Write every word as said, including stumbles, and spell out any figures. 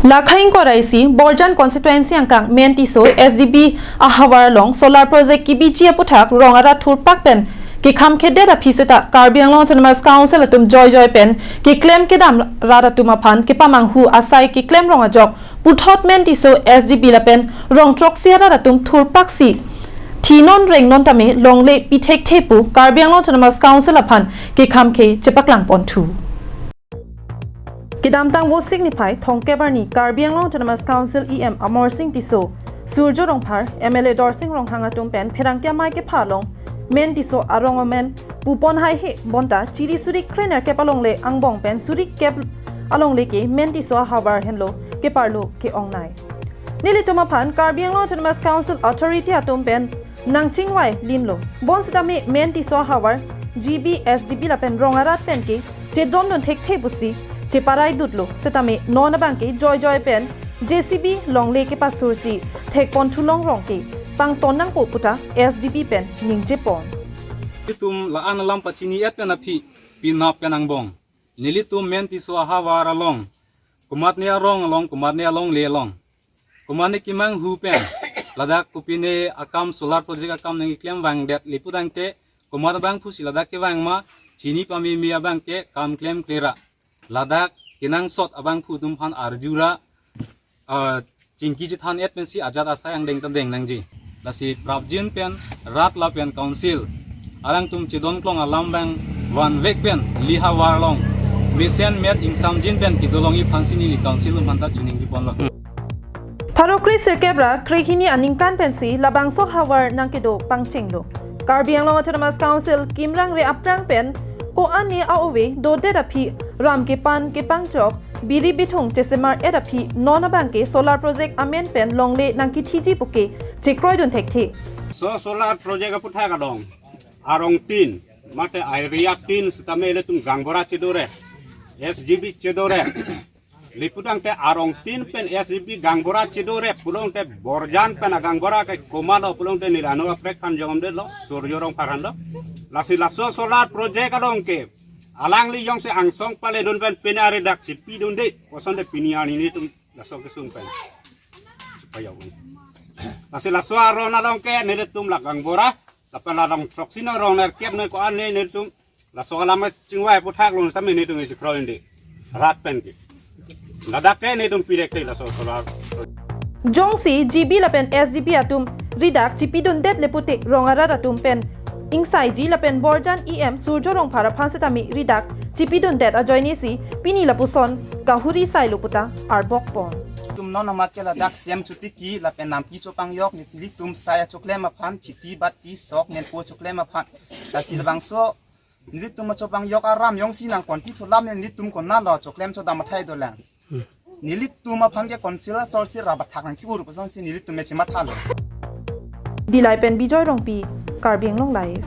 Lakhai ingkoi ra isi Borjan constituency angkang Mentiso S G B ahavar along solar project kebiji aputhak rong arat thurpak pen kekhamkhedet aphi seta Karbi Anglong Autonomous Council atum joijoi pen keklem kedam rat atum aphan kepamanghu asai keklem rong ajok puthot Mentiso S G B lapen rong throksi arat atum thurpaksi thinon rengnon tame longle pithekthe pu Karbi Anglong Autonomous Council aphan kekhamkhe chepaklang ponthu. Kedamtang Vosik niphai thongkep arni Karbi Anglong Autonomous Council E M Amarsing Tisso, Surjya Rongphar, M L A Dorsing Ronghang atum pen pherangke amei kepha along Mentiso arong amen pupon haihe bonta chiri suri krenerkep alongle angbong pen suri kep alongle ke Mentiso ahavar henlo keparlo ke-ongnei. Nelitum aphan Karbi Anglong Autonomous Council Authority atum pen nangchingvai linlo. Bonsitame Mentiso ahavar G B, S G B lapen rong arat pen ke chedondun thekthe pusi cheparaidutlo. Sitame non abang ke joijoi pen J C B longle kepasursi thekpon thulong rong ke pangton nangpo puta S G B pen ningjepon. Itum la-an alam pachini-et pen aphi pinap pen angbong. Nelitum Mentiso ahavar along, komatne arong along, komatne alongle along, komatne kemanghu pen ladak kopine akam solar project akam nangkeklem vangdet le pu tangte komat abangphusi ladak kevang ma chini pameme abang ke kam klemkle ra. Ladak kenangsot abangphu atum aphan arju ra, ah, chingki chethan-et pensi ajat asai angdeng ta deng nangji. Lasi prapjin pen rat lapen council alangtum chedonklong alam abang vanvek pen neli havar along mesenmet ingsamjin pen kedolongji aphansi neli council atum aphanta choningri ponlo. Pharo kre sirkep ra krehini aningkan pensi labangso havar nangkedo pangchenglo. Karbi Anglong Autonomous Council kimrang re aphrang pen ko-an ne a-ove dodet aphi ram kepan kepangchok biri bithung chesemar-et aphi non abang ke solar project amen pen longle nangkethiji puke chekroidun thekthe. So solar project aputhak along arong tin, mate area tin, sitame ilitum gangbura chedorep, S G B chedorep. Le pu tangte arong tin pen S G B gangbura chedorep pulote Borjan pen agangbura ke komatlo pulote neli anu kaprek aphan jongdetlo, Surjya Rongphar aphanlo. Lasi laso solar project along ke alangli jongsi angsong paledun pen pine ari dak chipidunde, kosonte pini arni nelitum laso kesung pen chipajok. Lasi laso aron along ke nelitum la gangbura, lapen la rong throksi no rong nerkep noi ko-an ne nelitum laso alam chingvai aputhak along sitame nelitum isi kroi indi rat pen ke. Ladak ke nelitum pirek te laso solar. Jongsi G B lapen S G B atum ridak chipidundet le pute rong arat atum pen ingsaiji lapen Borjan E M Surjya Rongphar aphan sitame ridak chipidundet ajoinesi pini lapuson kahuri sailo puta arbok pon. Tum non amat ke ladak C M chotiki lapen nampi chopangjok nelitum sai achoklem aphan khiti bati sok nenpo choklem aphan. Lasi labangso nelitum achopangjok aram jongsi nangkonpi thulam ne nelitum konatlo choklem chodam athai dolang. Nelitum aphan ke council asor si rabathak nangki-ur kosonsi nelitum me chemathalo. Dillai pen Bijoy Rongpi, Karbi Anglong Live.